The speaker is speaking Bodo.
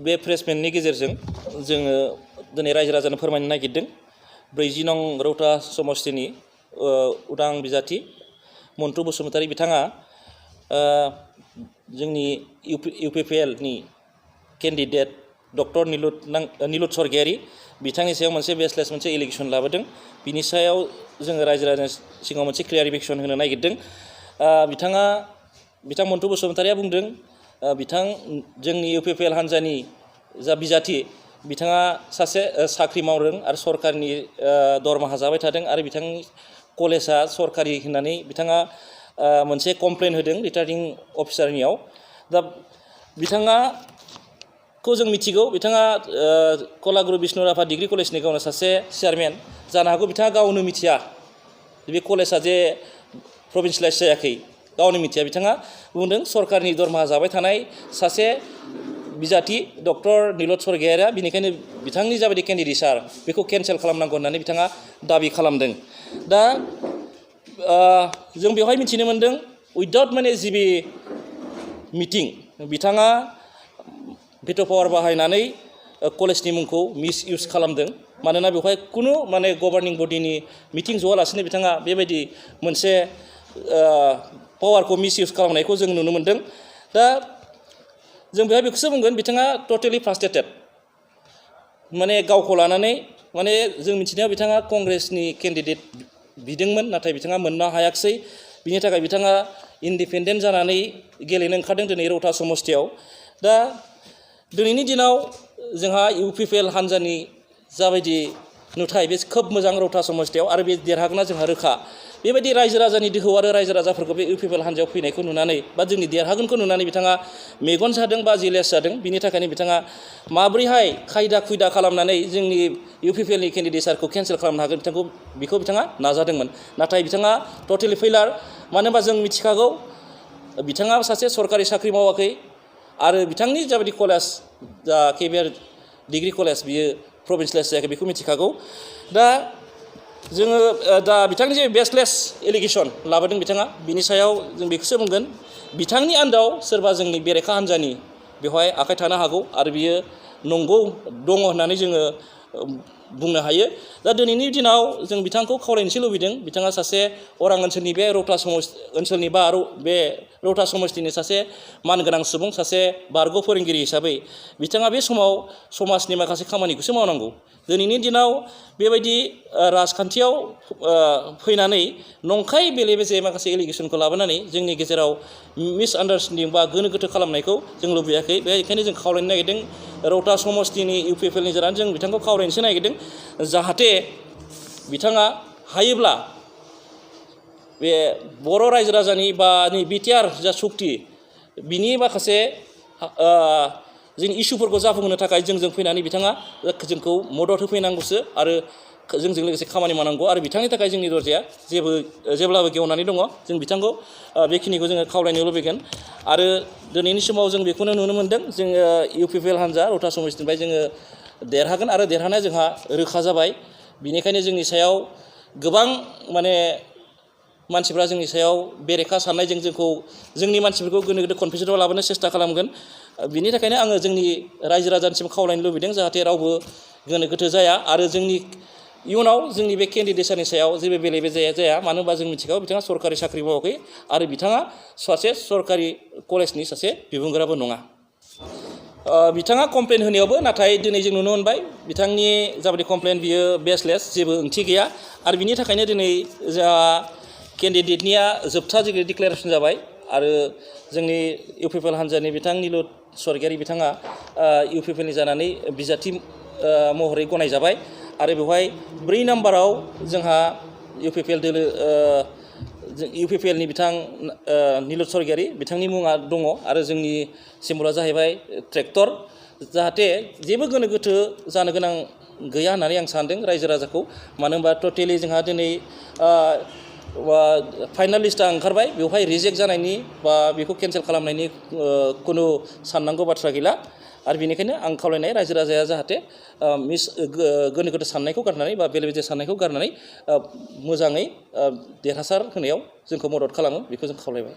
बे प्रेसमेन्टनि गेजेरजों जोङो दिनै रायजो राजानो फोरमायनो नागिरदों 40 नं रौता समस्तिनि उदां बिजाथि मन्टु बसुमतारी बिथाङा जोंनि इउपिपिएलनि केन्डिडेट डक्टर निलुत सरगयारी बिथांनि सायाव मोनसे बेसलेस मोनसे एलिगेसन लाबोदों बिनि सायाव जोङो रायजो राजानि सिगाङाव मोनसे क्लियारिफिकेसन होनो नागिरदों बिथां मन्टु बसुमतारीया बुंदों जोंनि इउपिपिएल हान्जानि जा बिजाथि बिथाङा सासे साख्रि मावदों आरो सरकारनि दरमाहा जाबाय थादों आरो बिथांनि कलेजा सरकारि होननानै बिथाङा मोनसे कमप्लेन होदों रिटार्निं अफिसारनियाव दा बिथाङाखौ जों मिथिगौ बिथाङा कलागुरु विष्णु राभा डिग्री कलेजनि गावनो सासे चेयारमेन जानो हागौ बिथाङा गावनो मिथिया बे कलेजा जे प्रभिन्सियेलाइज जायाखै गावनो मिथिया बिथाङा बुंदों सरकारनि दरमाहा जाबाय थानाय सासे बिजाथि डक्टर निलुत सरगयारीया बिनिखायनो बिथांनि जाबायदि केन्डिडेटसार बेखौ केन्सेल खालामनांगौ होननानै बिथाङा दाबि खालामदों दा जों बेवहाय मिथिनो मोनदों उइदाउट माने जिबि मिटिं बिथाङा भेट' पावार बाहायनानै कलेजनि मुंखौ मिस इउज खालामदों मानोना बेवहाय कुनु माने गभार्निं बडिनि मिटिं ज'आलासिनो बिथाङा बेबायदि मोनसे पावारखौ मिस इउज खालामनायखौ जों नुनो मोनदों दा जों बेवहाय बेखौसो बुंगोन बिथाङा टटेलि फ्रास्ट्रेटेड माने गावखौ लानानै माने जों मिथिनायाव बिथाङा कंग्रेसनि केन्डिडेट बिदोंमोन नाथाय बिथाङा मोननो हायाखिसै बिनि थाखाय बिथाङा इन्डिपेन्डेन्ट जानानै गेलेनो ओंखारदों दिनै रौता समस्तियाव दा दिनैनि दिनाव जोंहा इउपिपिएल हान्जानि जाबायदि नुथाय बे खोब मोजां रौता समस्तियाव आरो बे देरहागोना जोंहा रोखा बेबायदि रायजो राजानि दोहौ आरो रायजो राजाफोरखौ बे इउपिपिएल हान्जायाव फैनायखौ नुनानै बा जोंनि देरहागोनखौ नुनानै बिथाङा मेगन सादों बा जिलेस जादों बिनि थाखायनो बिथाङा माब्रैहाय खायदा खुयदा खालामनानै जोंनि इउपिपिएलनि केन्डिडेटसारखौ केन्सेल खालामनो हागोन बेखौ बिथाङा नाजादोंमोन नाथाय बिथाङा टटेलि फेइलार मानो होनबा जों मिथिखागौ बिथाङा सासे सरकारि साख्रि मावाखै आरो बिथांनि जाबायदि कलेज जा केबिआर डिग्री कलेज बियो प्रभिन्सियेलाइज जायाखै बेखौ मिथिखागौ दा जोङो दा बिथांनि जे बेसलेस एलिगेसन लाबोदों बिथाङा बिनि सायाव जों बेखौसो बुंगोन बिथांनि आन्दाव सोरबा जोंनि बेरेखा हान्जानि बेवहाय आखाइ थानो हागौ आरो बियो नंगौ दङ होननानै जोङो बुंनो हायो दा दिनैनि दिनाव जों बिथांखौ खावलायनोसो लुबैदों बिथाङा सासे अरां ओनसोलनि बे रौता ओनसोलनि बा बे रौता समस्तिनि सासे मानगोनां सुबुं सासे बारग' फोरोंगिरि हिसाबै बिथाङा बे समाव समाजनि माखासे खामानिखौसो मावनांगौ दिनैनि दिनाव बेबायदि राजखान्थियाव फैनानै नंखाय बेले बेजे माखासे एलिगेसनखौ लाबोनानै जोंनि गेजेराव मिसआन्डारस्टेन्डिं बा गोनो गोथो खालामनायखौ जों लुबैयाखै बेनिखायनो जों खावलायनो नागिरदों रौता समस्तिनि इउपिपिएलनि जानानै जों बिथांखौ खावलायनोसो नागिरदों जाहाथे बिथाङा हायोब्ला बे बर' रायजो राजानि बा नै बिटिआर जा सुक्ति बिनि माखासे जोंनि इसुफोरखौ जाफुंहोनो थाखाय जोंजों फैनानै बिथाङा जोंखौ मदद होफैनांगौसो आरो जोंजों लोगोसे खामानि मावनांगौ आरो बिथांनि थाखाय जोंनि दरजाया जेब्लाबो गेवनानै दङ जों बिथांखौ बेखिनिखौ जोङो खावलायनो लुबैगोन आरो दिनैनि समाव जों बेखौनो नुनो मोनदों जोङो इउपिपिएल हान्जा रौता समस्तिनिफ्राय जोङो देरहागोन आरो देरहानाया जोंहा रोखा जाबाय बिनिखायनो जोंनि सायाव गोबां माने मानसिफ्रा जोंनि सायाव बेरेखा साननायजों जोंनि मानसिफोरखौ गोनो गोथो कनफिउजनाव लाबोनो सेस्था खालामगोन बिनि थाखायनो आङो जोंनि रायजो राजानिसिम खावलायनो लुबैदों जाहाथे रावबो गोनो गोथो जाया आरो जोंनि इयुनाव जोंनि बे केन्डिडेटसारनि सायाव जेबो बेले बेजे जाया मानो होनबा जों मिथिखागौ बिथाङा सरकारि साख्रि मावाखै आरो बिथाङा सासे सरकारि कलेजनि सासे बिबुंगोराबो नङा बिथाङा कमप्लेन होनायावबो नाथाय दिनै जों नुनो मोनबाय बिथांनि जाबायदि कमप्लेन बियो बेसलेस जेबो ओंथि गैया आरो बिनि थाखायनो दिनै जोंहा केन्डिडेटनिया जोबथा डिक्लेरेसन जाबाय आरो जोंनि इउपिपिएल हान्जानि बिथां निलुत सरगयारी बिथाङा इउपिपिएलनि जानानै बिजाथि महरै गनायजाबाय आरो बेवहाय 4 नाम्बाराव जोंहा इउपिपिएलनि बिथां निलुत सरगयारी बिथांनि मुङा दङ आरो जोंनि सिम्बला जाहैबाय ट्रेक्टर जाहाथे जेबो गोनो गोथो जानो गोनां गैया होननानै आं सानदों रायजो राजाखौ मानो होनबा टटेलि जोंहा दिनै फाइनाल लिस्टआ ओंखारबाय बेवहाय रिजेक्ट जानायनि बा बेखौ केन्सेल खालामनायनि कुनु साननांगौ बाथ्रा गैला आरो बेनिखायनो आं खावलायनाय रायजो राजाया जाहाथे गोनो गोथो साननायखौ गारनानै बा बेले बेजे साननायखौ गारनानै मोजाङै देरहासार होनायाव जोंखौ मदद खालामो बेखौ जों खावलायबाय